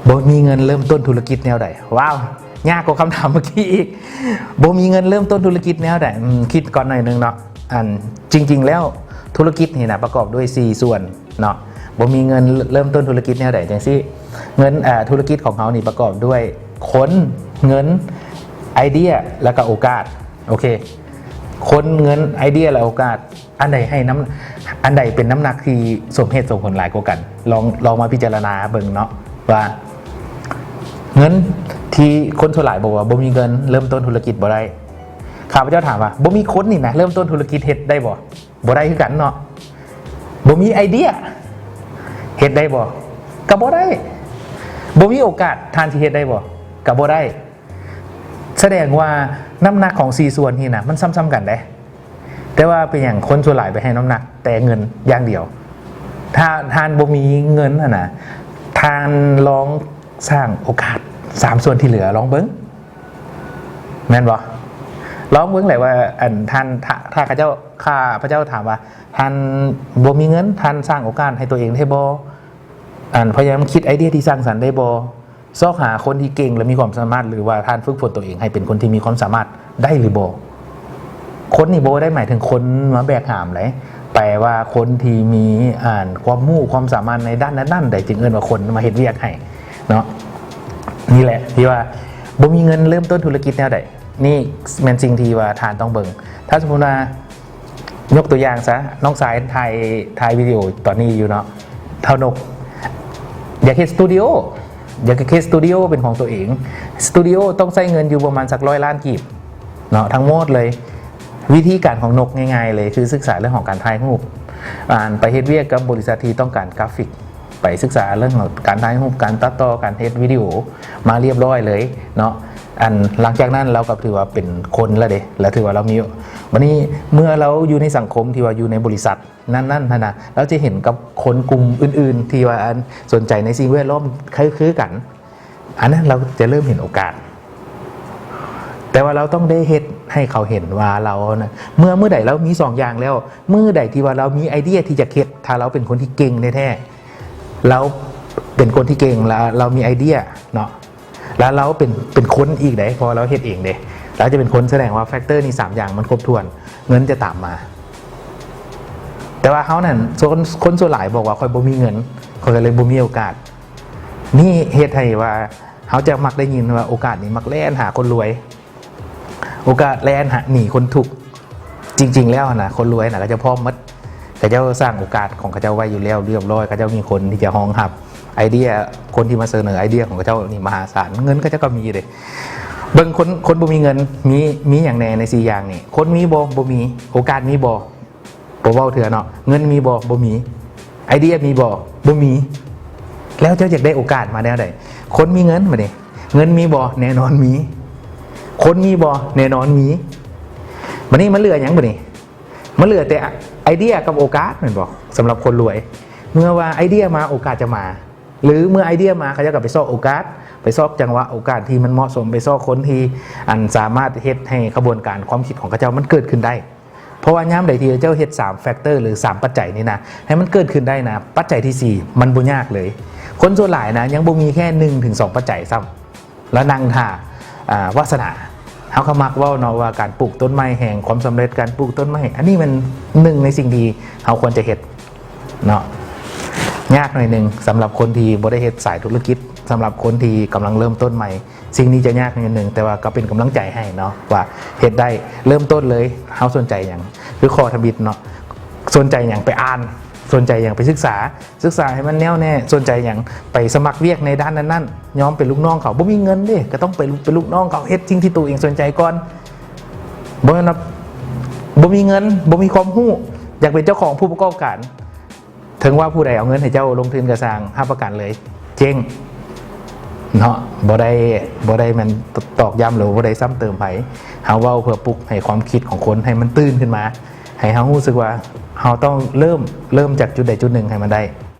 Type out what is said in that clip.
ບໍ່ມີເງິນເລີ່ມຕົ້ນທຸລະກິດແນວໃດ? ວ້າວ ຍາກກວ່າຄຳຖາມເມື່ອກີ້ອີກ. ບໍ່ມີເງິນເລີ່ມຕົ້ນທຸລະກິດແນວໃດ? ອືມ ຄິດກ່ອນໜ້ອຍໜຶ່ງເນາະ. ອັນ ຈິງໆແລ້ວທຸລະກິດນີ້ນະ ປະກອບດ້ວຍສີ່ສ່ວນເນາະ. ບໍ່ມີເງິນເລີ່ມຕົ້ນທຸລະກິດແນວໃດ? ຈັ່ງຊີ້ ເງິນ ເອີ ທຸລະກິດຂອງເຮົານີ້ປະກອບດ້ວຍຄົນ, ເງິນ, ໄອເດຍ ແລ້ວກໍໂອກາດ. ໂອເຄ ຄົນ, ເງິນ, ໄອເດຍ ແລະ ໂອກາດ. ອັນໃດໃຫ້ນ້ຳ ອັນໃດເປັນນ້ຳໜັກທີ່ສົມເຫດສົມຜົນຫຼາຍກວ່າກັນ? ລອງ ລອງມາພິຈາລະນາເບິ່ງເນາະ ວ່າເງິນທີ່ຄົນສ່ວນຫຼາຍບອກວ່າບໍ່ມີເງິນເລີ່ມຕົ້ນທຸລະກິດບໍ່ໄດ້. ຂ້າພະເຈົ້າຖາມວ່າ ບໍ່ມີຄົນນີ້ນະ ເລີ່ມຕົ້ນທຸລະກິດເຮັດໄດ້ບໍ່? ບໍ່ໄດ້ຄືກັນເນາະ. ບໍ່ມີໄອເດຍເຮັດໄດ້ບໍ່? ກໍບໍ່ໄດ້. ບໍ່ມີໂອກາດ ທ່ານຊິເຮັດໄດ້ບໍ່? ກໍບໍ່ໄດ້. ສະແດງວ່ານ້ຳໜັກຂອງສີ່ສ່ວນນີ້ນະ ມັນສ່ຳໆກັນເດ້. ແຕ່ວ່າເປັນຫຍັງຄົນສ່ວນຫຼາຍໄປໃຫ້ນ້ຳໜັກແຕ່ເງິນຢ່າງດຽວ? ຖ້າທ່ານບໍ່ມີເງິນຫັ້ນນະ ທ່ານລອງສ້າງໂອກາດສາມສ່ວນທີ່ເຫຼືອລອງເບິ່ງ ແມ່ນບໍ່? ລອງເບິ່ງແຫຼະວ່າ ອັນ ທ່ານ ຖ້າ ຖ້າເຂົາເຈົ້າ ຂ້າພະເຈົ້າຖາມວ່າ ທ່ານບໍ່ມີເງິນ ທ່ານສ້າງໂອກາດໃຫ້ຕົວເອງໄດ້ບໍ່? ອັນ ພະຍາຍາມຄິດໄອເດຍທີ່ສ້າງສັນໄດ້ບໍ່? ຊອກຫາຄົນທີ່ເກັ່ງ ແລະ ມີຄວາມສາມາດ ຫຼືວ່າທ່ານຝຶກຝົນຕົວເອງໃຫ້ເປັນຄົນທີ່ມີຄວາມສາມາດໄດ້ຫຼືບໍ່? ຄົນນີ້ບໍ່ໄດ້ໝາຍເຖິງຄົນມາແບກຫາມເດ້ ແປວ່າຄົນທີ່ມີ ອັນ ຄວາມຮູ້ຄວາມສາມາດໃນດ້ານນັ້ນໆ ໃດຈຶ່ງເອີ້ນວ່າຄົນມາເຮັດວຽກໃຫ້ເນາະ. ນີ້ແຫຼະທີ່ວ່າບໍ່ມີເງິນເລີ່ມຕົ້ນທຸລະກິດແນວໃດ? ນີ້ແມ່ນສິ່ງທີ່ວ່າທ່ານຕ້ອງເບິ່ງ. ຖ້າສົມມຸດວ່າ ຍົກຕົວຢ່າງຊະ ນ້ອງຊາຍຖ່າຍ ຖ່າຍວິດີໂອຕອນນີ້ຢູ່ເນາະ ທ້າວນົກ ຢາກເຮັດສະຕູດິໂອ ຢາກເຮັດສະຕູດິໂອເປັນຂອງຕົວເອງ. ສະຕູດິໂອຕ້ອງໃຊ້ເງິນຢູ່ປະມານສັກຮ້ອຍລ້ານກີບເນາະ ທັງໝົດເລີຍ. ວິທີການຂອງນົກງ່າຍໆເລີຍ ຄືສຶກສາເລື່ອງຂອງການຖ່າຍຮູບ ອ່າ ໄປເຮັດວຽກກັບບໍລິສັດທີ່ຕ້ອງການກຣາຟິກ ໄປສຶກສາເລື່ອງຂອງການຖ່າຍຮູບ, ການຕັດຕໍ່, ການເຮັດວິດີໂອມາລຽບຮ້ອຍເລີຍເນາະ. ອັນ ຫຼັງຈາກນັ້ນລາວກໍຖືວ່າເປັນຄົນແລ້ວເດ້ ແລ້ວຖືວ່າລາວມີ ບັດນີ້ເມື່ອລາວຢູ່ໃນສັງຄົມທີ່ວ່າຢູ່ໃນບໍລິສັດນັ້ນໆຫັ້ນນະ ລາວຈະເຫັນກັບຄົນກຸ່ມອື່ນໆທີ່ວ່າ ອັນ ສົນໃຈໃນສິ່ງແວດລ້ອມຄື ຄືກັນ ອັນນັ້ນລາວຈະເລີ່ມເຫັນໂອກາດ. ແຕ່ວ່າລາວຕ້ອງໄດ້ເຮັດໃຫ້ເຂົາເຫັນວ່າລາວນະ ເມື່ອ ມື້ໃດລາວມີສອງຢ່າງແລ້ວ ມື້ໃດທີ່ວ່າລາວມີໄອເດຍທີ່ຈະເຮັດ ຖ້າລາວເປັນຄົນທີ່ເກັ່ງແທ້ໆ ລາວເປັນຄົນທີ່ເກັ່ງ ລະລາວມີໄອເດຍເນາະ ລະລາວເປັນ ເປັນຄົນອີກເດ້ ເພາະວ່າລາວເຮັດເອງເດ້ ລາວຈະເປັນຄົນ ສະແດງວ່າແຟັກເຕີນີ້ສາມຢ່າງມັນຄົບຖ້ວນ ເງິນຈະຕາມມາ. ແຕ່ວ່າເຮົານັ້ນ ຄົນ ຄົນສ່ວນຫຼາຍບອກວ່າ ຂ້ອຍບໍ່ມີເງິນ ຂ້ອຍກໍເລີຍບໍ່ມີໂອກາດ. ນີ້ເຮັດໃຫ້ວ່າ ເຮົາຈະມັກໄດ້ຍິນວ່າໂອກາດນີ້ມັກແລ່ນຫາຄົນລວຍ ໂອກາດແລ່ນຫາ ໜີຄົນທຸກ. ຈິງໆແລ້ວນະ ຄົນລວຍນະ ເຂົາເຈົ້າພ້ອມໝົດ ເຂົາເຈົ້າສ້າງໂອກາດຂອງເຂົາເຈົ້າໄວ້ຢູ່ແລ້ວຮຽບຮ້ອຍ ເຂົາເຈົ້າມີຄົນທີ່ຈະຮອງຮັບໄອເດຍ ຄົນທີ່ມາສະເໜີໄອເດຍຂອງເຂົາເຈົ້ານີ້ມະຫາສານ. ເງິນເຂົາເຈົ້າກໍມີເດ້ ເບິ່ງຄົນ ຄົນບໍ່ມີເງິນ ມີ ມີຫຍັງແດ່ໃນສີ່ຢ່າງນີ້? ຄົນມີບໍ່? ບໍ່ມີ. ໂອກາດມີບໍ່? ບໍ່ເວົ້າເທື່ອເນາະ. ເງິນມີບໍ່? ບໍ່ມີ. ໄອເດຍມີບໍ່? ບໍ່ມີ. ແລ້ວເຈົ້າຢາກໄດ້ໂອກາດມາແນວໃດ? ຄົນມີເງິນ ບາດນີ້ ເງິນມີບໍ່? ແນ່ນອນມີ. ຄົນມີບໍ່? ແນ່ນອນມີ. ບາດນີ້ມັນເຫຼືອຫຍັງບາດນີ້? ມັນເຫຼືອແຕ່ໄອເດຍກັບໂອກາດແມ່ນບໍ່? ສຳລັບຄົນລວຍ ເມື່ອວ່າໄອເດຍມາ ໂອກາດຈະມາ ຫຼືເມື່ອໄອເດຍມາ ເຂົາເຈົ້າກໍໄປຊອກໂອກາດ ໄປຊອກຈັງຫວະໂອກາດທີ່ມັນເໝາະສົມ ໄປຊອກຄົນທີ່ ອັນ ສາມາດເຮັດໃຫ້ຂະບວນການຄວາມຄິດຂອງເຂົາເຈົ້າມັນເກີດຂຶ້ນໄດ້. ເພາະວ່າຍາມໃດທີ່ເຈົ້າເຮັດສາມແຟັກເຕີ ຫຼືສາມປັດໄຈນີ້ນະ ໃຫ້ມັນເກີດຂຶ້ນໄດ້ນະ ປັດໄຈທີສີ່ມັນບໍ່ຍາກເລີຍ. ຄົນສ່ວນຫຼາຍນະ ຍັງບໍ່ມີແຄ່ໜຶ່ງເຖິງສອງປັດໄຈຊ້ຳ ລະນັ່ງຖ້າ ອາ ວາສະໜາ. ເຮົາກໍມັກເວົ້າເນາະວ່າ ການປູກຕົ້ນໄມ້ແຫ່ງຄວາມສຳເລັດ ການປູກຕົ້ນໄມ້ ອັນນີ້ແມ່ນໜຶ່ງໃນສິ່ງທີ່ເຮົາຄວນຈະເຮັດເນາະ. ຍາກໜ້ອຍໜຶ່ງສຳລັບຄົນທີ່ບໍ່ໄດ້ເຮັດສາຍທຸລະກິດ, ສຳລັບຄົນທີ່ກຳລັງເລີ່ມຕົ້ນໃໝ່ ສິ່ງນີ້ຈະຍາກໜ້ອຍໜຶ່ງ ແຕ່ວ່າກໍເປັນກຳລັງໃຈໃຫ້ເນາະ ວ່າເຮັດໄດ້ ເລີ່ມຕົ້ນເລີຍ. ເຮົາສົນໃຈຫຍັງ? ຄືຂໍ້ທຳອິດເນາະ ສົນໃຈຫຍັງ? ໄປອ່ານ. ສົນໃຈຫຍັງ? ໄປສຶກສາ. ສຶກສາໃຫ້ມັນແນ່ວແນ່. ສົນໃຈຫຍັງ? ໄປສະໝັກວຽກໃນດ້ານນັ້ນໆ. ຍອມເປັນລູກນ້ອງເຂົາ. ບໍ່ມີເງິນເດ້ ກໍຕ້ອງໄປເປັນລູກນ້ອງເຂົາ. ເຮັດສິ່ງທີ່ຕົວເອງສົນໃຈກ່ອນ. ບໍ່ແມ່ນວ່າບໍ່ມີເງິນ, ບໍ່ມີຄວາມຮູ້, ຢາກເປັນເຈົ້າຂອງຜູ້ປະກອບການ. ເຖິງວ່າຜູ້ໃດເອົາເງິນໃຫ້ເຈົ້າລົງທຶນກໍຊ່າງ, ຮັບປະກັນເລີຍ ເຈັງເນາະ. ບໍ່ໄດ້, ບໍ່ໄດ້ແມ່ນຕອກຢ້ຳ ຫຼືບໍ່ໄດ້ຊ້ຳເຕີມໃຜ. ເຮົາເວົ້າເພື່ອປຸກໃຫ້ຄວາມຄິດຂອງຄົນໃຫ້ມັນຕື່ນຂຶ້ນມາ, ໃຫ້ເຮົາຮູ້ສຶກວ່າເຮົາຕ້ອງເລີ່ມ, ເລີ່ມຈາກຈຸດໃດຈຸດໜຶ່ງໃຫ້ມັນໄດ້.